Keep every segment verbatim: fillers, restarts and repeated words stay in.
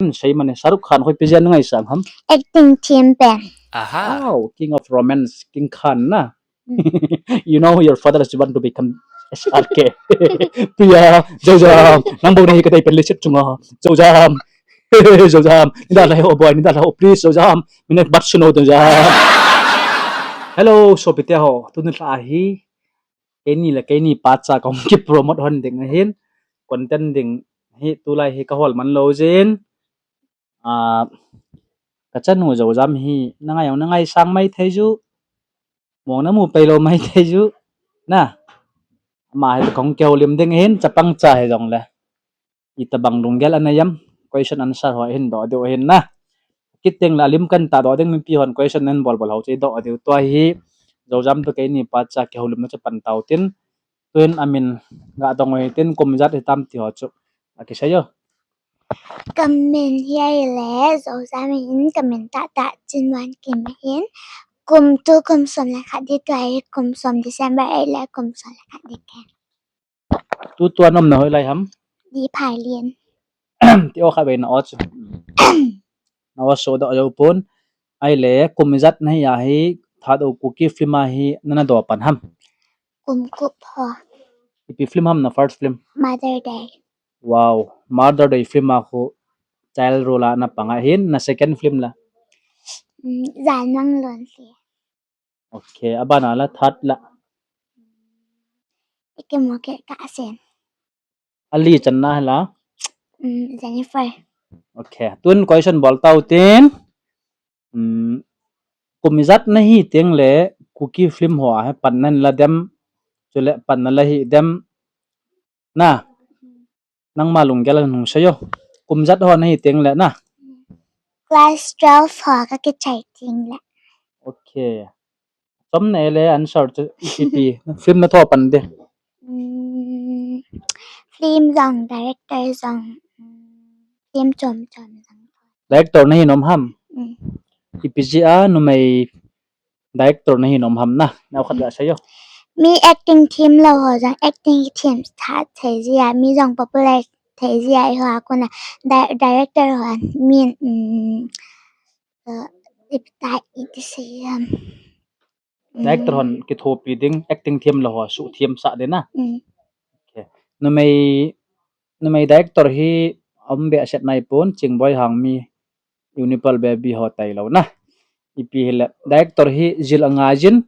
Hmm, sei mani, Shah Rukh Khan hoipi jeh a na ngaisang ham? Acting theme pen. Aha. Wow, King of Romance, King Khan na. Hmm. You know your father is want to become S R K. Priya, Joujam, nang bou nahi kadei pen list chunga. Joujam. Joujam. Nida lai ho boy, nida lai ho please, Joujam. Minute bat suno Joujam. Hello, sopite ho. Tuni lha hi. Keini le keini pacha kahung ki promote hon ding ahin. Content ding hi tulai hi kahol man lou jin. Ah, kachanu Joujam hi, na ngai jong na ngaisang mai thei ju. Mong na mu pai lou mai thei ju. Na. Ama hi kahung kihoulim ding ahin, chapang cha hi jongle. Itobang lunggel ana jam, question answer ho hin doh diu ahin na. Kit teng le alim kan ta doh ding mipi hon question nan bol bol ho chu doh diu tua hi. Joujam toh keini pacha kihoulimna chu pan tau tin. Tuin amin ga dong u hitin, kum ijat hitam ti ho chu. Akisei o. Kamin hi ahile, Joujam ahin, kamin tahtah Chinwankim ahin. Kum tu kum som le khat di tua hi, kum som December eight le kum som le khat di ken. Tu tua na umna hoilai ham? Di Phailien. Ti o kha bei na o chu. Na o so doh jou pon. Ahile, kum ijat nahi ahi, Thadou Kuki film a hi nana doh pan ham? Kum gup ho. Ipi film ham na first film? Mother Day. Wow, Mother Day film a khu child role a na pang ahin, na second film la? Mm, Jan Mang Lon Si. Okay, abana la, third la? Ikimo ke ka sen. Ali channa la? Mm, Jennifer. Okay, tun question bol tau tin. Mm, kum ijat nahi teng le Kuki film ho a hi pan nan la dem, chule pan na la hi dem. Na. Nangma lunggel a hung sei o. Kum ijat ho nahi teng le na. Class twelve ho ka kichai teng le. Okay. Chom na le answer chu ipi film na tho pan de. Mm, film jong, director jong, mm, film chom chom jong. Director nahi nom ham? Mm. Ipi jeh a numei director nahi nom ham na, neo khat ga sei o. Mi acting them lou ho jong acting them tha thei jeh a, mi jong popular thei jeh a, eiho a kona di-, director ho min, um, uh, ipi ti, iti sei ham. Director hon kithopi ding, acting them lou ho suh them sah ding na. Mm. Okay. Numei, numei director hi um behseh nai pon, Chingboi Hangmi, Unipal Baby ho tailou na. Ipi hile, director hi jil angai jin,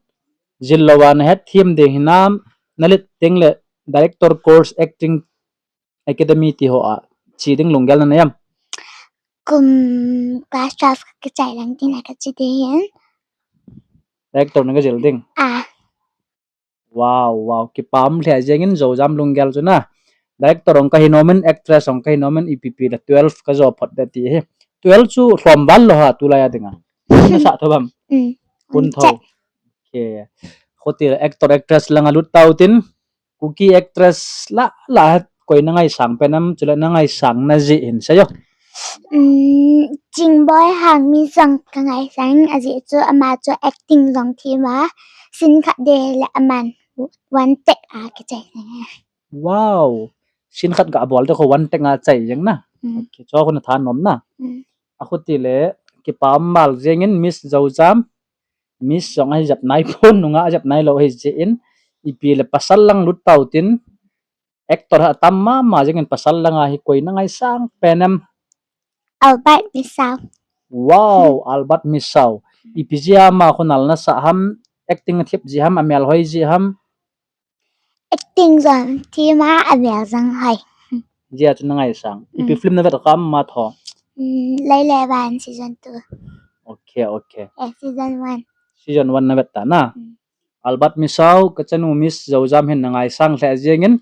jil lou a na het them ding hinam, na let teng le director course acting academy ti ho a che ding lunggel na nei am? Kum class twelve ka kichai lang tin a ka che ding hin. Director na ka jil ding? Ah. Wow, wow, kipa um lheh jeng in Joujam lunggel chu na. Director ong ka hi nom in, actress ong ka hi nom in, ipi pi la twelve ka jo phot de ti hi. Twelve chu lhom val lou ha, tulai a dinga. Na sa tho bam. Mm. Pun tho. Okay. Khuti la actor, actress langa lut tau tin. Kuki actress la, la koi na ngaisang pen am, chule na ngaisang na jeh hin sei o. Um, Chingboi Hangmi jong ka ngaisang, ajeh chu ama chu acting jong them a, scene khat de le aman one take a kichai. Wow. Scene khat ga bol te kho one take a chai jeng na. Mm. Okay, chu khu na thanom na. Mm. Akhuti le, kipa um val jeng in Miss Joujam. Miss jong ahi jep nai pon, nungah a jep nai lou ahi jeh in, ipi le pasal lang lut tau tin, actor ha tam mama jeng in pasal langa hi koi na ngaisang pen em? Albert Misao. Wow, Albert Misao. Ipi jeh a ama khu nal na sa ham, acting a thip jeh ham, amel hoi jeh ham? Acting jong them a, amel jong hoi. Jeh a chu na ngaisang. Ipi film na vet kha ama tho? Mm, Lei le Van season two. Okay, okay. Eh, season one. Season one na vet ta na. Mm. Albert Misao, ka chanu Miss Joujam hin na ngaisang lheh jeng in,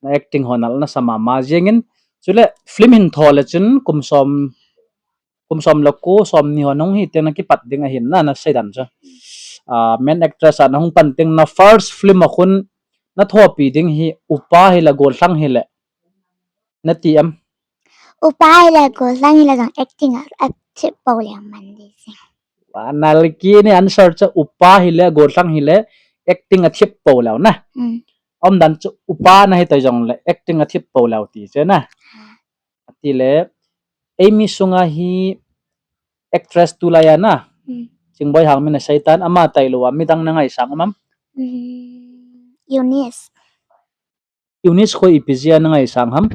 na acting ho nal na sa mama jeng in. Chule film hin tho le chun kum som, kum som le ko, som ni ho nung hi teng na kipat ding ahin na, na sei dan chu. Ah, main actress a na hung pan teng na first film a khun na thopi ding hi upa hi le gollhang hi le na ti em? Upa hi le gollhang hi le jong acting a, a thip pou le man di si. Wa, nal ki ni answer chu upa hi le gollhang hi le acting a thip pou le na. Mm. Umdan chu upa na hi ta jong le acting a thip pou le ti chu na. Ah. Ati le, Eimi sunga hi actress tulai a na, Hmm. Chingboi Hangmin asei tan, ama tailou a midang nangaisang um am? Hmm, Eunice. Eunice kho ipi jeh a nangaisang ham?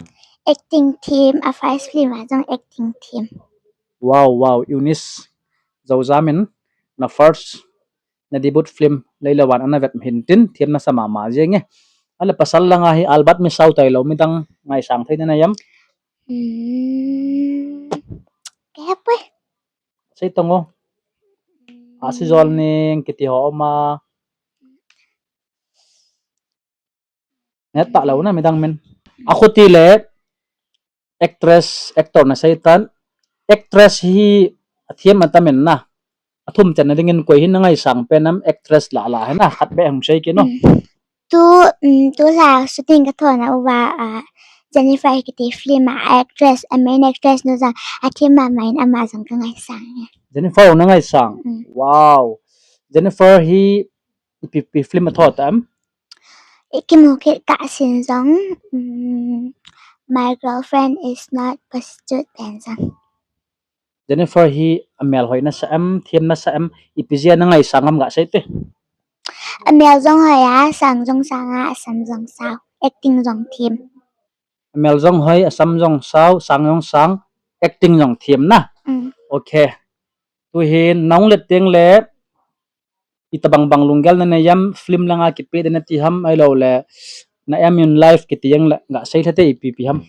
Acting team, a first film a jong acting team. Wow, wow, Eunice. Joujam in na first, na debut film leilou van ana vet hin tin, themna sa mama jeng e. Ale pasal langa hi Albert mi sau tailou midang ngaisang thei nanei am? Hmm. Kei hepoi. Sei tong o. A si jol ning kiti ho um a. Neh talou na midang min. A khuti le actress, actor nasei tan. Actress hi athem atam in na. Athum chan na dingin koi hin nangaisang pen am actress lah lah hin na. Khat beh hung sei kit o. Hmm. Tu, um, tu la shooting kathona uva, ah, Jennifer kiti film a actress, a main actress nu jong athem mama in ama jong kangaisang e. Jennifer nangaisang. Hmm. Wow. Jennifer hi ipi, ipi film atho tam? Ikimu kit kah sin jong, um, My Girlfriend Is Not Prostitute pen jong. Jennifer hi amel hoi nasa am, them nasa am, ipi jeh a nangaisang am gasei te. Amel jong hoi a, asang jong sang a, asam jong sao, acting jong them. Amel jong hoi, asam jong sao, sang jong sang, acting jong them na. Mm. Okay. Tuhin nahung let teng le, itobang bang lunggel nanei am, film langa kipe ding nati ham, ahilou le na aim in life kiti jeng le gasei lhate, ipi ipi ham?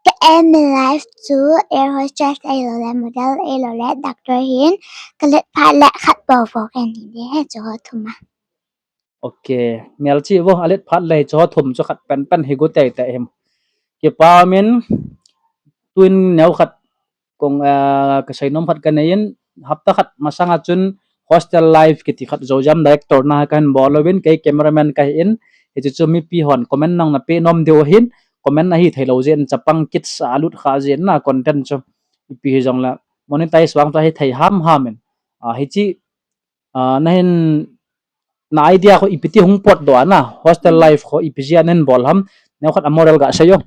Ka aim in life chu air hostess ahilou le model ahilou le doctor hin, kalet phat le khat bou bou kahin hi ding ahi, chu ho thum a. Okay, melchih vo, alet phat le chu ho thum chu khat pen pen hi gu tei tei him. Kipa um in, tuin neo khat kong, ah, kasei nom khat kanei in, hapta khat masanga chun hostel life kiti khat Joujam director na kahin bol uvin, kei cameraman kahi in, hichu chu mipi hon comment nang nape nom diu ahin, comment ahi thei lou jeh in chapang kit sa lut kha jeh in na content chu ipi hi jong la monetize vang chu ahi thei ham ham in. Ah, hichi Ah, nahin, na idea kho ipi ti hung potdoh a na, hostel life kho ipi jeh a nahin bol ham, neo khat a model gasei o.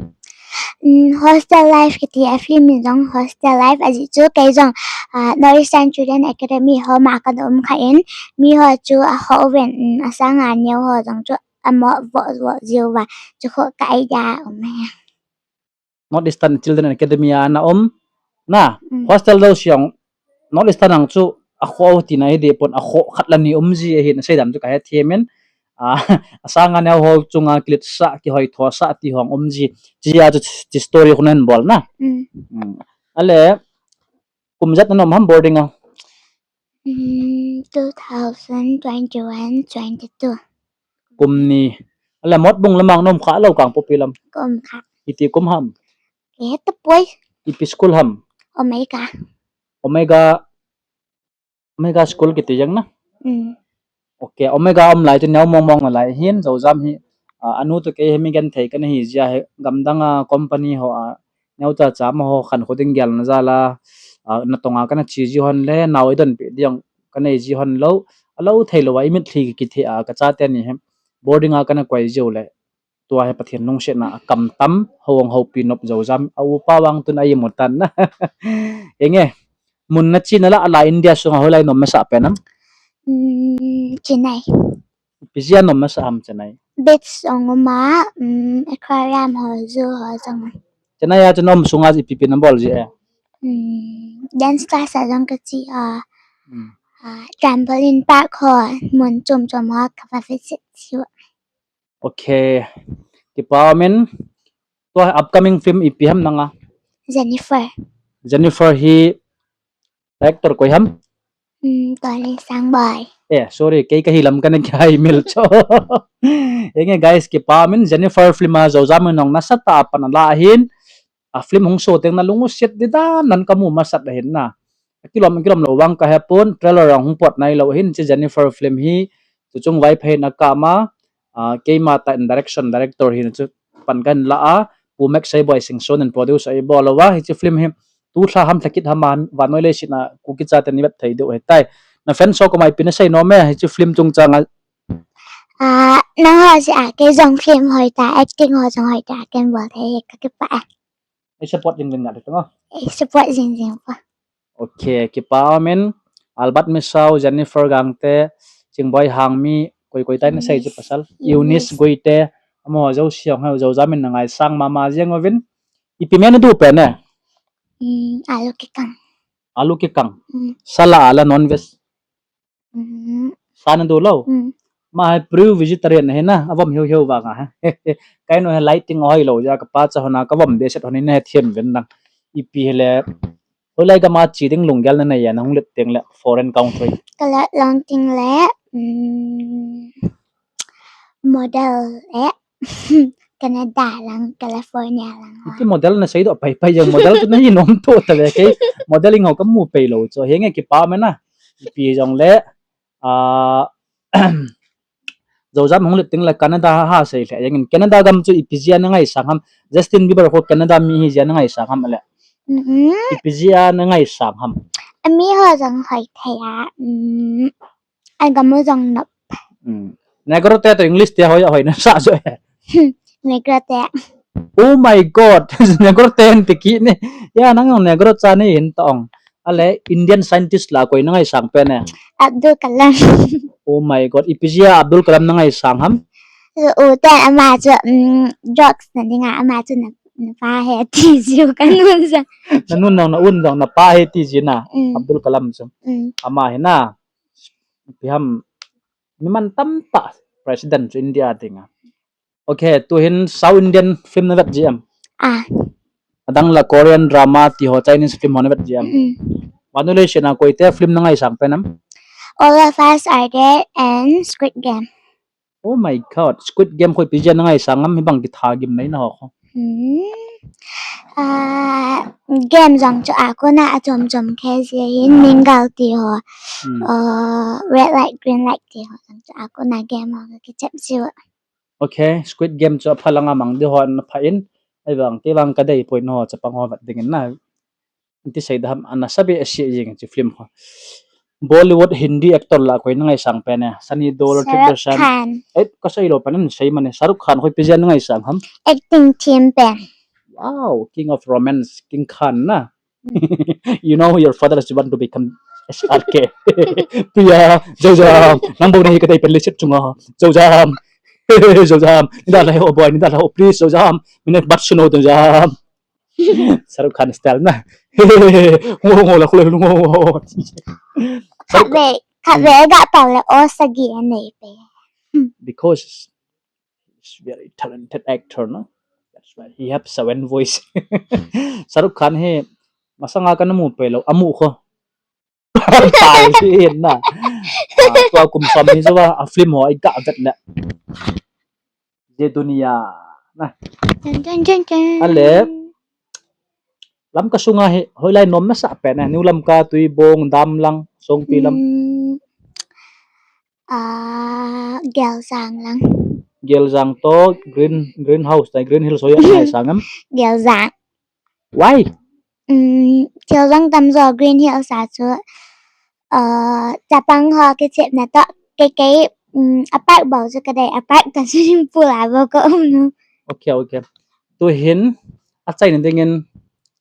Mm, hostel life kiti a film in jong hostel life ajeh chu kei jong, ah, North Eastern Student Academy ho ma kana um kha in, mi ho chu akhoh uvin, mm, asanga neo ho jong chu amo vo vo jiu va, chu kho ka idea um e. North Eastern Children Academy a na um. Na, mm, hostel jouse jong North Eastern ang chu akhoh tina hi deh pon, akhoh khat le ni um ji ahin, asei dan chu kahe them in. Ah, asanga neo ho chunga kiletsah, kihoithosah ti hong um ji. Chia chu chi story khu nahin bol na. Mm. Mm. Ale, kum ijat na na um ham boarding a? Mm, two thousand twenty-one, twenty-two. Kum ni. Ale Motbung lam'a na um kha lou, Kangpokpi lam? Ka um kha. Iti kum ham? Kahe tapoi. Ipi school ham? Omega. Omega, Omega school kiti jeng na? Mm. Okay, Omega um lai chu neo mong mong nalai hin, Joujam hi, ah, anu toh kei hi mi genthei kana hi jeh a hi, gamdang a company ho a, neo cha cha ma ho khankho ding gel na jal a, ah, natong a kana che ji hon le, nao idonpi ding kanei ji hon lou, alou thei lou a, imitlhi kitheh a, kachate ni hi, boarding a kana koi jiu le, tua hi Pathen lungsetna akam tam, houin houpi nop Joujam, a upa vang tun a imu tan na. Enge, mun nache nalai a la India sunga hoilai na um masa pen am? Mm, Chennai. Ipi jeh a na um masa ham Chennai? Beach jong um a, mm, aquarium ho, zoo ho jong. Chennai a chu na um sunga ipi ipi nabol ji e? Mm, dance class a jong kache a. Mm. Ah, trampoline park ho, mun chom chom ho kava visit jiu. Okay. Kipa um in. Tua upcoming film ipi ham nanga? Jennifer. Jennifer hi director koi ham? Hmm, Tolin Sangboi. Eh, sorry, kei kahi lam kana kihaimil cho. Enge guys, kipa um in, Jennifer film a Joujam in nong nasatah a pan ala ahin. A film hung so teng nalung u set di dan nan kamu masat ahin na. Akilom, akilom lou vang kahe pon, trailer jong hung pot nailou ahin, hiche Jennifer film hi, tuchung Vaiphei in akam a, ah, keima tah in direction, director hi chu pan kahin la a, Pu Max Seiboi Singson in produce a eibol uva, hiche film hi, tu lha ham lha kit ham a, vannoi leiset a, Kuki chate in ivet thei diu ahitai. Na fans ho koma ipi nasei nom e, hiche film chungchang a? Ah, nangho jeh a, kei jong film hoitah, acting ho jong hoitah, kahin bol thei hi, kakipah e. Ei support jing jing ngai tong. Ei support jing jing pa. Okay, kipa umin, Albert Misao, Jennifer Gangte, Chingboi Hangmi, koi koi tai nasei chu pasal. Eunice Guite, amaho jouse jong hi, Zouzam in nangaisang mama jeng uvin. Ipi menu du pen e? Hmm, alu kikang. Alu kikang. Hmm. Sala ala non veg. Hmm. Sa nadu lou. Hmm. Ma hi pure vegetarian hi na, avom hiu hiu vang a. Kainu hi lighting ahoi lou jeh a kapa cha hon a kavom de set hon in nahe them uvin lang. Ipi hile. Hoilai gam a che ding lunggel nanei a, nahung lut teng le foreign country. Kalut lang teng le, um, model e. Canada lang, California lang. Iti model nasei doh pai pai jeng, model chu nahi nom to ta ve kei. Modeling ho kamu pei lou chu. Henge kipa umin a. Ipi jong le, a, Zouzam hung lut teng le Canada ha sei le. Jeng in Canada gam chu ipi jeh a nangaisang ham. Justin Bieber ho Canada mi hi jeh a nangaisang ham le. Mm-hmm. Ipi jeh a nangaisang ham. Ami ho jong hoi thei a. Mm. Ai gam u jong nop. Hmm. Negro te to English te hoi hoi nasa jo e. Negro te. Oh my God. Negro te hin ti kit ne. Ya nang jong negro cha nahi hin tong. Ale Indian scientist la koi nangaisang pen e? Abdul Kalam. Oh my God. Ipi jeh a Abdul Kalam nangaisang ham? U te ama chu, um, drugs na dinga ama chu na, napa he ti jiu kanun sa. Nanun jong na un jong napa he ti ji na. Hmm. Abdul Kalam chu. Hmm. Ama hi na. Ipi ham, mi mantam tah president chu India dinga. Okay, tuhin South Indian film navet ji em? Ah. Adang la Korean drama ti ho, Chinese film ho navet ji em? Mm. Vannoi leiset a koite film nangaisang pen em? All of Us Are Dead and Squid Game. Oh my God, Squid Game ho ipi jeh a nangaisang em, hibang kitha gimnei na ho kho. Hmm. Ah, game jong chu akona achom chom khe jeh hin mingle ti ho. Hmm. Ah, red light, green light ti ho jong chu akona game ho kichep jiu. Okay, Squid Game chu apha langa mang di ho na pha in. Ahivang kei vang kadei poi na ho chapang ho vet ding in na. Iti sei da ham, ana sabe a si jing chu film ho. Bollywood Hindi actor la koi nangaisang pen e? Sunny Deol, Hrithik Roshan. Shahrukh Khan. Eh, kasei lou pen in sei mane. Shahrukh Khan ho ipi jeh a nangaisang ham? Acting them pen. Wow, King of Romance, King Khan na. You know your father is want to become S R K. Priya, Zouzam, nang bou nahi kadei pen leiset chunga. Zouzam. Zouzam. Nida la ho boy, nida la ho please Zouzam. Mine bat suno Zouzam. Shahrukh Khan style na. Ngo ngo la khule ngo ngo. Khatvei, khatvei ga pau le o sagi anei pe. Because he's very talented actor, no? That's why he have seven voice. Shahrukh Khan hi masanga kana mu pei lou, amu kho. Pai si hin na. Ah, tua kum som ni chu a film ho i ga vet le. Ye Duniya na. Chan, chan, chan, chan. Ale. Lamka sunga hi hoilai nom nasah pen e? New Lamka, Tuibong, Damlang, Songpi lam. Hmm. Ah, Geljang lang. Geljang to Green, Green House, tai Green Hills ho a nangaisang em? Geljang. Why? Um, thil jong tamjo Green Hills a chu, uh, chapang ho kichepna toh, kei kei, um, a park bou chu kadei, a park toh swimming pool a bou ka um nu. Okay, okay. Tuhin, achaina dingin,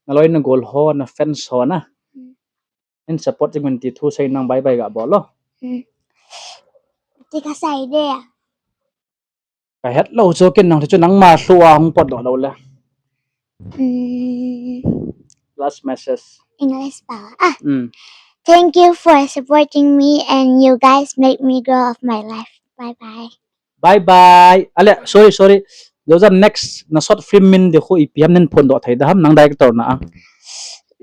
naloi nagol ho, na fans ho na. Hmm. Hin support jing un ti thu sei nang bye bye ga bol lo. Hmm. Ti kasei de a. Kahet lou chu ken nang chu nangma lhu a hung potdoh lou le. Mm. Last message. English pa. Ah. Mm. Thank you for supporting me and you guys make me grow of my life. Bye bye. Bye bye. Ale, sorry, sorry. Zouzam, next na short film min di khu ipi ham, nen phondoh thei da ham, nang director na a.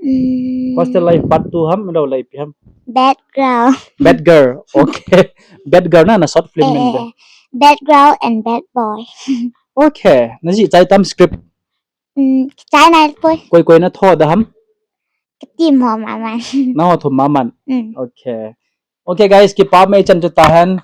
Mm. Hostel Life Part two ham, lo la ipi ham. Bad Girl. Bad Girl. Okay. Bad Girl na, na short film min de. Eh, Bad Girl and Bad Boy. Okay. Na ji chai tam script. Mm, chai nai poi. Koi koi na tho da ham. Ka team ho maman. Na ho tho maman. Mm. Okay. Okay guys, kipa mai chan chu tahen.